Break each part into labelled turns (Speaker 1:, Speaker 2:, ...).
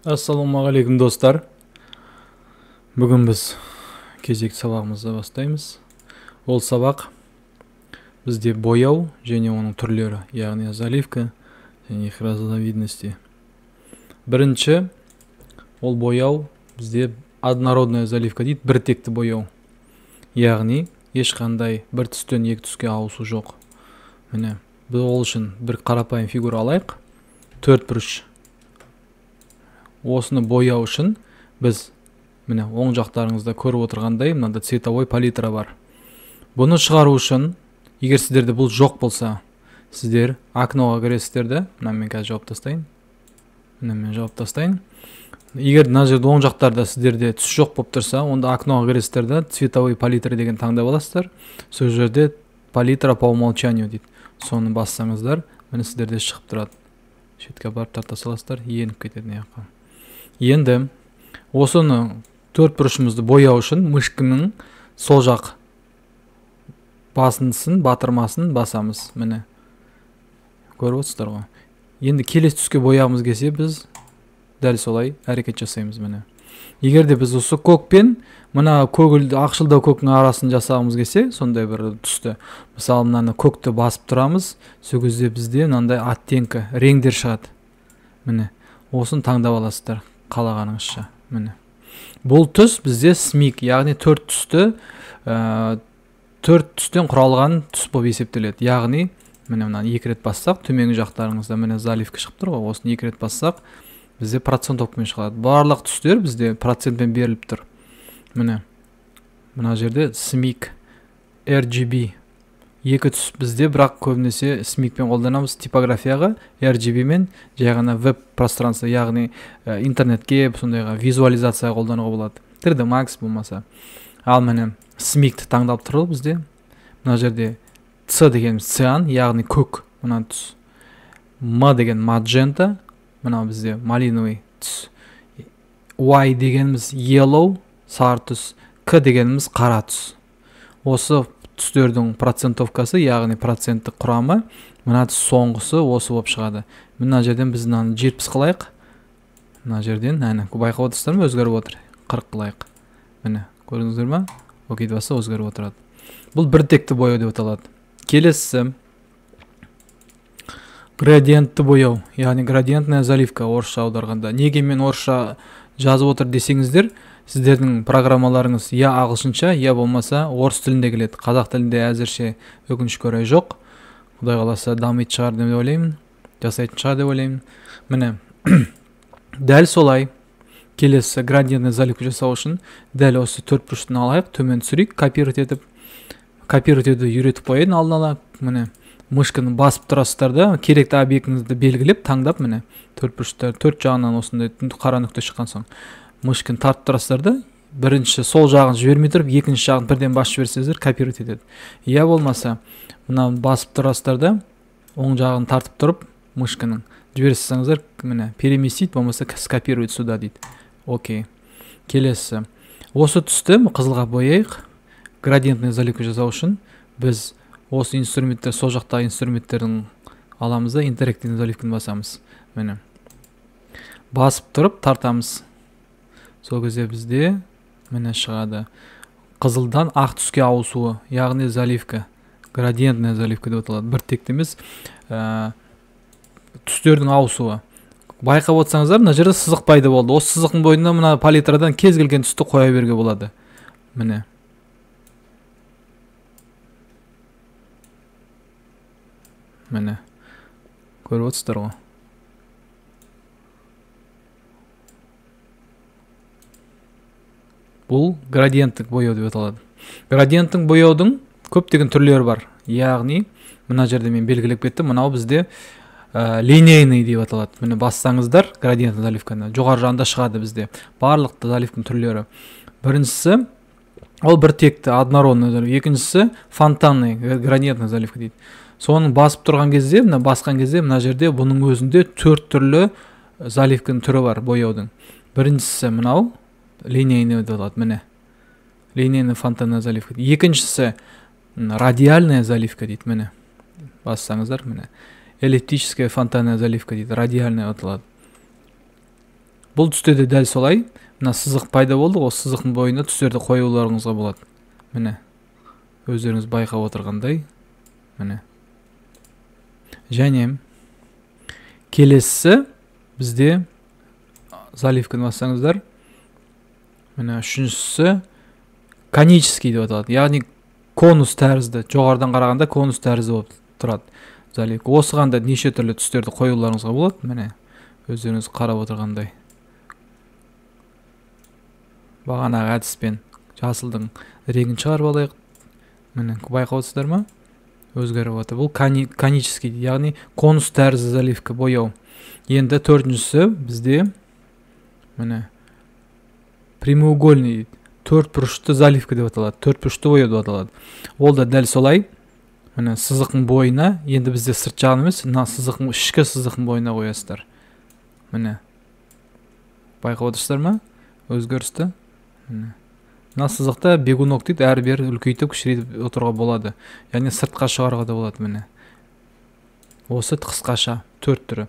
Speaker 1: Ассалаумағалейкум, достар. Бүгін біз кезекті сабағымызды бастаймыз. Ол сабақ бізде бояу және оның түрлері, яғни заливка және их разновидности. Бірінші, ол бояу бізде однородная заливка дейді, бір текті бояу. Яғни ешқандай бір түстен екі түске ауысу жоқ. Міне, біз ол үшін бір қарапайым фигура алайық. Төрт бұрыш. Осыны бояу үшін біз міне оң жақтарыңызда көріп отырғандай мынандай цветовой палитра бар. Бұны шығару үшін, егер сіздерде бұл жоқ болса, сіздер окноға кіресіздер де, мына мен қазір жауып тастайын. Мына мен жауып тастайын. Егер мына жерде оң жақтарда сіздерде түс жоқ болып тұрса, онда окноға кіресіздер де, цветовой палитра деген таңдап аласыздар. Сол жерде палитра по умолчанию дейді. Соны бассаңыздар, міне сіздерде шығып тұрады. Шетке барып тарта саласыздар, еніп кетеді мына жаққа. Енді осыны төрт бұрышымызды бояу үшін мышканың сол жақ басынысын, батырмасын басамыз. Міне, көріп отырсыздар ғой. Енді келесі түске бояғымыз келсе, біз дәл солай әрекет жасаймыз. Міне, егер де біз осы көк пен мына көгілді, ақшылдау көктің арасын жасағымыз келсе, сондай бір түсті, мысалы мынаны көкті басып тұрамыз, сол кезде бізде мынандай оттенкі, реңдер шығады. Міне, осыны таңдап аласыздар қалағаныңызша. Міне, бұл түс бізде смик, яғни төрт түсті, төрт түстен құралған түс болып есептеледі. Яғни міне мынаны екі рет бассақ, төменгі жақтарыңызда міне заливка шығып тұр ғой, осыны екі рет бассақ бізде процентовкамен шығады. Барлық түстер бізде процентпен беріліп тұр. Міне, мына жерде смик, RGB екі түс бізде, бірақ көбінесе смикпен қолданамыз типографияға, RGB мен жай ғана веб пространство, яғни интернетке, сондайға визуализация қолдануға болады. 3D Max болмаса. Ал міне смикті таңдап тұр бізде. Мына жерде C дегеніміз циан, яғни көк, мына түс. М деген маджента, мына бізде малиновый түс. Y дегеніміз yellow, сары түс. К дегеніміз қара түс. Осы түстердің процентовкасы, яғни проценттік құрамы, мына түс соңғысы осы болып шығады. Мына жерден біз мынаны 70 қылайық. Мына жерден, әне, байқап отырсыздар ма, өзгеріп отыр. 40 қылайық. Міне, көрдіңіздер ма? Окей басса өзгеріп отырады. Бұл бір текті бояу деп аталады. Келесі градиентті бояу, яғни градиентная заливка орысша аударғанда. Неге мен орысша жазып отыр десеңіздер, сіздердің программаларыңыз я ағылшынша, я болмаса орыс тілінде келеді. Қазақ тілінде әзірше өкінішке орай жоқ. Құдай қаласа дамитын шығар деп ойлаймын, жасайтын шығар деп ойлаймын. Міне, дәл солай келесі градиентный заливка жасау үшін дәл осы төрт бұрышты алайық, төмен түсірейік, копировать етіп, копировать етуді үйретіп қояйын алдын ала. Міне, мышканы басып тұрасыздар да, керекті объектіңізді белгілеп, таңдап, міне, төрт бұрыштар, төрт жағынан осындай қара нүкте шыққан соң мышканы тартып тұрасыздар да, бірінші сол жағын жібермей тұрып, екінші жағын бірден басып жіберсеңіздер, копировать етеді. Я болмаса, мынаны басып тұрасыздар да, оң жағын тартып тұрып, мышканың жібере салсаңыздар, міне, переместить, болмаса скопировать сюда дейді. Окей. Келесі. Осы түсті қызылға бояйық. Градиентный заливка жасау үшін біз осы инструменттер, сол жақтағы инструменттердің аламыз да, интерактивный заливканы басамыз. Міне. Басып тұрып тартамыз. Сол кезде бізде міне шығады. Қызылдан ақ түске ауысуы, яғни заливка, градиентная заливка деп аталады. Бір текті емес, түстердің ауысуы. Байқап отырсаңыздар, мына жерде сызық пайда болды. Осы сызықтың бойында мына палитрадан кез келген түсті қоя беруге болады. Міне. Міне. Көріп отырсыздар ғой. Бұл градиенттік бояу деп аталады. Градиенттік бояудың көптеген түрлері бар. Яғни, мына жерде мен белгілеп кеттім, мынау бізде линейный деп аталады. Міне бассаңыздар градиентті заливканы жоғары жағында шығады бізде барлық заливканың түрлері. Біріншісі ол бір текті однородный заливка, екіншісі фонтанный градиентный заливка дейді. Соның басып тұрған кезде, мына басқан кезде мына жерде бұның өзінде төрт түрлі заливканың түрі бар бояудың. Біріншісі мынау линейный деп аталады. Міне, линейный фонтанная заливка. Екіншісі радиальная заливка дейді. Міне, бассаңыздар, міне эллиптическая фонтанная заливка дейді, радиальная аталады. Бұл түсте де дәл солай. Мына сызық пайда болды, осы сызықтың бойына түстерді қоюларыңызға болады. Міне, өздеріңіз байқап отырғандай. Міне. Және келесісі бізде заливканы бассаңыздар, міне үшіншісі конический деп аталады. Яғни конус тәрізді, жоғарыдан қарағанда конус тәрізді болып тұрады заливка. Осыған да неше түрлі түстерді қоюларыңызға болады. Міне, өздеріңіз қарап отырғандай. Бағанағы әдіспен жасылдың реңін шығарып алайық. Міне, байқап отырсыздар ма? Өзгеріп отыр. Бұл конический, яғни конус тәрізді заливка бояу. Енді төртіншісі бізде міне прямоугольный дейді. Төрт бұрышты заливка деп аталады. Төрт бұрышты бояу деп аталады. Ол да дәл солай. Міне сызықтың бойына, енді бізде сырт жағын емес, мына сызықтың ішкі сызықтың бойына қоясыздар. Міне. Байқап отырсыздар ма? Өзгерісті. Міне. Мына сызықта бегунок дейді, әрі бері үлкейтіп, кішірейтіп отыруға болады. Яғни сыртқа шығаруға да болады, міне. Осы қысқаша төрт түрі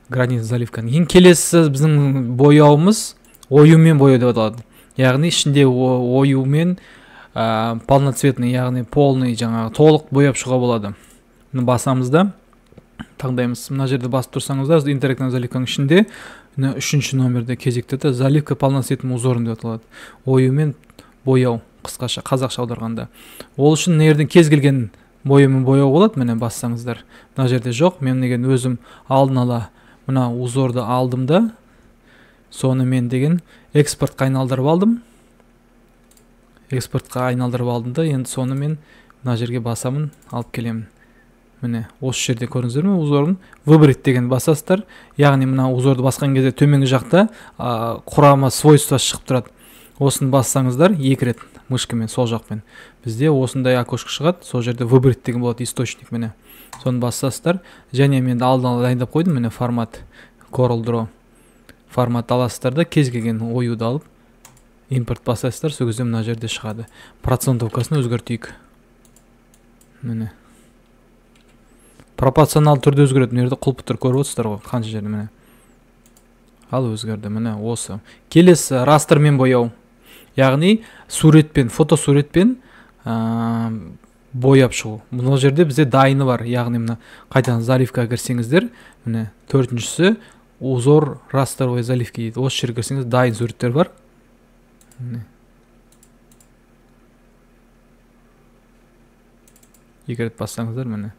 Speaker 1: гранит заливканың. Ең келесі біздің бояуымыз оюмен бояу деп аталады. Яғни ішінде оюмен полноцветный, яғни полный, жаңағы толық бояп шығуға болады. Міне басамыз да таңдаймыз. Мына жерде басып тұрсаңыздар, интерактивный заливканың ішінде міне үшінші номерде кезекте де заливка полноцветным узором деп аталады. Оюмен бояу, қысқаша қазақша аударғанда. Ол үшін мына жерден кез келген бояумен бояу болады. Міне бассаңыздар, мына жерде жоқ. Мен деген өзім алдын ала мына узорды алдым да, соны мен деген экспортқа айналдырып алдым. Экспортқа айналдырып алдым да, енді соны мен мына жерге басамын, алып келемін. Міне, осы жерде көрдіңіздер ме узорын? Выбрать деген басасыздар. Яғни мына узорды басқан кезде төменгі жақта құрамы, свойства шығып тұрады. Осыны бассаңыздар екі рет мышкамен, сол жақпен. Бізде осындай окошко шығады. Сол жерде выбрать деген болады, источник, міне. Соны бассаңыздар. Және мен алдын ала дайындап қойдым, міне формат Corel Draw. Формат аласыздар да, кез келген оюды алып импорт басасыздар, сол кезде мына жерде шығады. Процентовкасын өзгертейік. Міне. Пропорционал түрде өзгереді. Мына жерде құлпы тұр, көріп отырсыздар ғой, қанша жерде, міне. Ал өзгерді, міне осы. Келесі растрмен бояу. Яғни суретпен, фотосуретпен бояп шығу. Мына жерде бізде дайыны бар. Яғни мына қайтадан заливкаға кірсеңіздер, міне төртіншісі узор растровой заливки дейді. Осы жерге кірсеңіз дайын суреттер бар. Міне. Екі рет бассаңыздар, міне.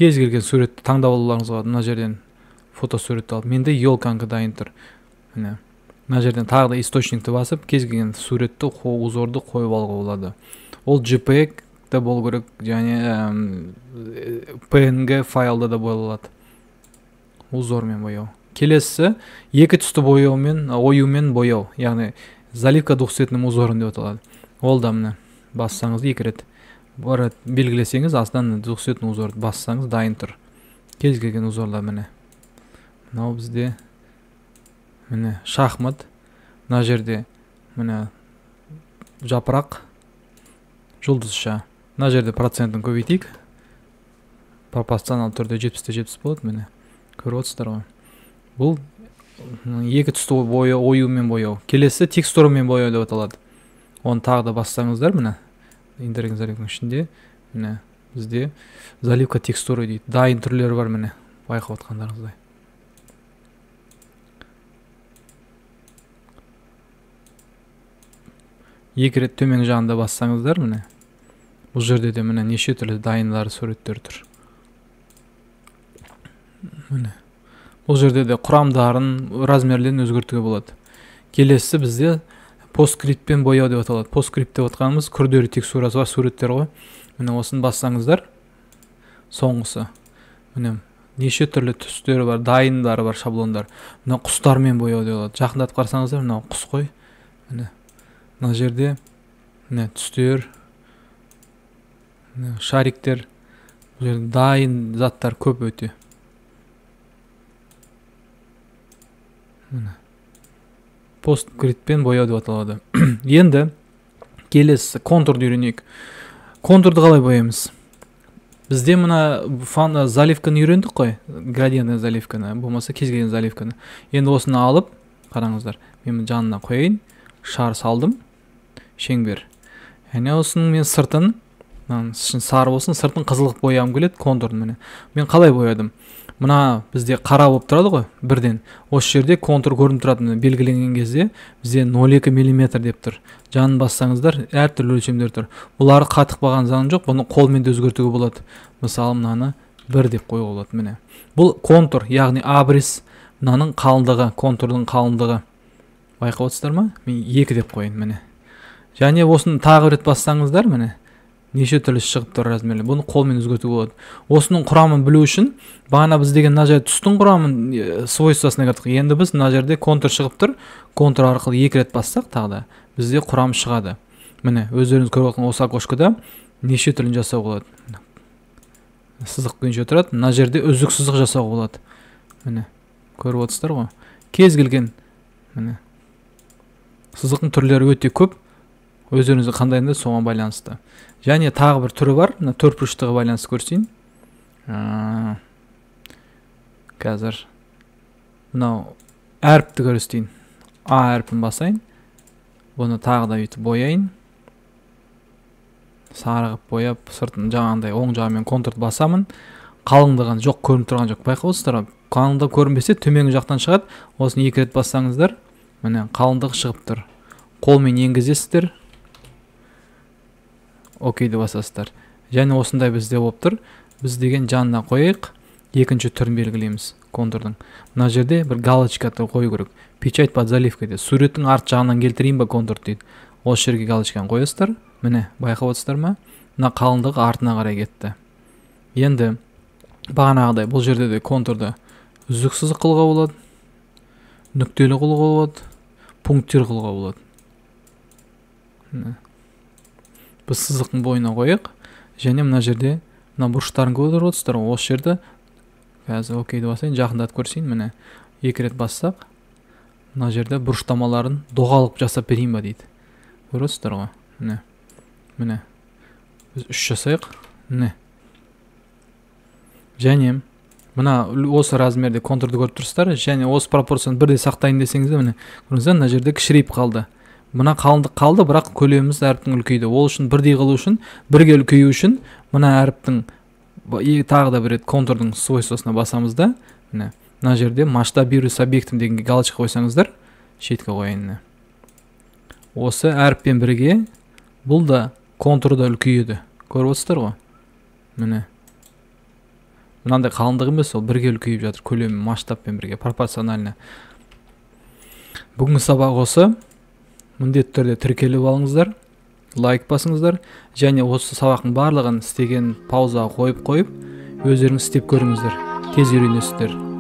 Speaker 1: Кез келген суретті таңдап алуларыңызға болады. Мына жерден фотосуретті алып, менде елканікі дайын тұр. Міне. Мына жерден тағы да источникті басып, кез келген суретті, узорды қойып алуға болады. Ол JPEG те болу керек, және PNG файлда да бола алады. Узормен бояу. Келесі екі түсті бояумен, оюмен бояу, яғни заливка двухцветным узором деп аталады. Ол да міне бассаңыз екі рет барат белгілесеңіз, астынан двухцветный узорды бассаңыз дайын тұр. Кез келген узорлар міне. Мынау бізде міне шахмат, мына жерде міне жапырақ, жұлдызша. Мына жерде процентін көбейтейік. Пропорционал түрде 70-те 70 болады, міне. Көріп отырсыздар ғой. Бұл екі түсті оюмен бояу. Келесі текстурамен бояу деп аталады. Оны тағы да бассаңыздар, міне интерактивный заливканың ішінде міне бізде заливка текстуры дейді. Дайын түрлері бар, міне байқап отқандарыңыздай. Екі рет төменгі жағында бассаңыздар, міне бұл жерде де міне неше түрлі дайындар суреттер тұр. Міне бұл жерде де құрамдарын, размерлерін өзгертуге болады. Келесі бізде постскриптпен бояу деп аталады. Постскрипт деп атқанымыз күрделі текстурасы бар суреттер ғой. Міне осыны бассаңыздар, соңғысы. Міне неше түрлі түстері бар, дайындары бар, шаблондар. Мына құстармен бояу деп аталады. Жақындатып қарасаңыздар, мынау құс қой. Міне мына жерде міне түстер, міне шариктер, бұл жерде дайын заттар көп өте. Міне постскриптпен бояу деп аталады. Енді келесі контурды үйренейік. Контурды қалай бояймыз? Бізде мына фон заливканы үйрендік қой, градиентный заливканы, болмаса кез келген заливканы. Енді осыны алып, қараңыздар, мен жанына қояйын, шар салдым, шеңбер. Және осының мен сыртын, ішін сары болсын, сыртын қызыл қылып бояғым келеді, контурын міне. Мен қалай боядым? Мына бізде қара болып тұрады ғой, бірден. Осы жерде контур көрініп тұрады, белгіленген кезде бізде 0,2 миллиметр деп тұр. Жанын бассаңыздар, әртүрлі өлшемдер тұр. Бұлары қатып қалған заң жоқ, бұны қолмен де өзгертуге болады. Мысалы, мынаны 1 деп қоюға болады, міне. Бұл контур, яғни абрис, мынаның қалыңдығы, контурдың қалыңдығы. Байқап отырсыздар ма? Мен 2 деп қояйын, міне. Және осыны тағы рет бассаңыздар, міне, неше түрлі шығып тұр размерлер. Бұны қолмен өзгертуге болады. Осының құрамын білу үшін бағана біз деген мына жерде түстің құрамын свойствосына кірдік. Енді біз мына жерде контур шығып тұр. Контур арқылы 2 рет бассақ тағы да бізде құрам шығады. Міне, өздеріңіз көріп отырған осы окошкада неше түрлін жасауға болады. Сызық күйінше тұрады. Мына жерде үзік сызық жасауға болады. Міне, көріп отырсыздар ғой. Кез келген, міне, сызықтың түрлері өте көп. Өздеріңізге қандайында соған байланысты. Және тағы бір түрі бар. Мына төрт бұрыштығы байланысты көрсетейін. Қазір мынау әріпті көрсетейін. А әрпін басайын. Бұны тағы да бүйтіп бояйын. Сары қылып бояп, сыртын жаңағындай оң жағымен контурды басамын. Қалыңдығын жоқ, көрініп тұрған жоқ. Байқап отырсыздар ғой. Қалыңдығы көрінбесе төменгі жақтан шығады. Осыны 2 рет бассаңыздар, міне қалыңдығы шығып тұр. Қолмен енгізесіздер. Окейді басасыздар. Және осындай бізде болып тұр. Біз деген жанына қояйық. Екінші түрін белгілейміз контурдың. Мына жерде бір галочка қою керек. Печать под заливкой дейді. Суреттің арт жағынан келтірейін ба контур дейді. Осы жерге галочканы қоясыздар. Міне, байқап отырсыздар ма? Мына қалыңдығы артына қарай кетті. Енді бағанағыдай бұл жерде де контурды үзік сызық қылуға болады, нүктелі қылуға болады, пунктир қылуға болады. Міне. Біз сызықтың бойына қояйық. Және мына жерде мына бұрыштарын көріп отырсыздар ғой. Осы жерді қазір окейді басайын, жақындатып көрсейін. Міне, 2 рет бассақ, мына жерде бұрыштамаларын доғалып жасап берейін ба дейді. Көріп отырсыздар ғой. Міне. Міне. Біз 3 жасайық. Міне. Және мына осы размерде контурды көріп тұрсыздар. Және осы пропорцияны бірдей сақтайын десеңіз де, міне, көрдіңіздер, мына жерде кішірейіп қалды. Мына қалыңдық қалды, бірақ көлеміміз әріптің үлкейді. Ол үшін бірдей қылу үшін, бірге үлкею үшін мына әріптің тағы да бір рет контурдың свойствосына басамыз да, міне, мына жерде масштабируй с объектом дегенге галочка қойсаңыздар, шетке қояйын. Міне. Осы әріппен бірге бұл да контуры да үлкейеді. Көріп отырсыздар ғой. Міне. Мынандай қалыңдық емес, ол бірге үлкейіп жатыр, көлемі масштабпен бірге, пропорционально. Бүгінгі сабақ осы. Міндетті түрде тіркеліп алыңыздар, лайк басыңыздар және осы сабақтың барлығын істеген паузаға қойып, өздеріңіз істеп көріңіздер. Тез үйренесіздер.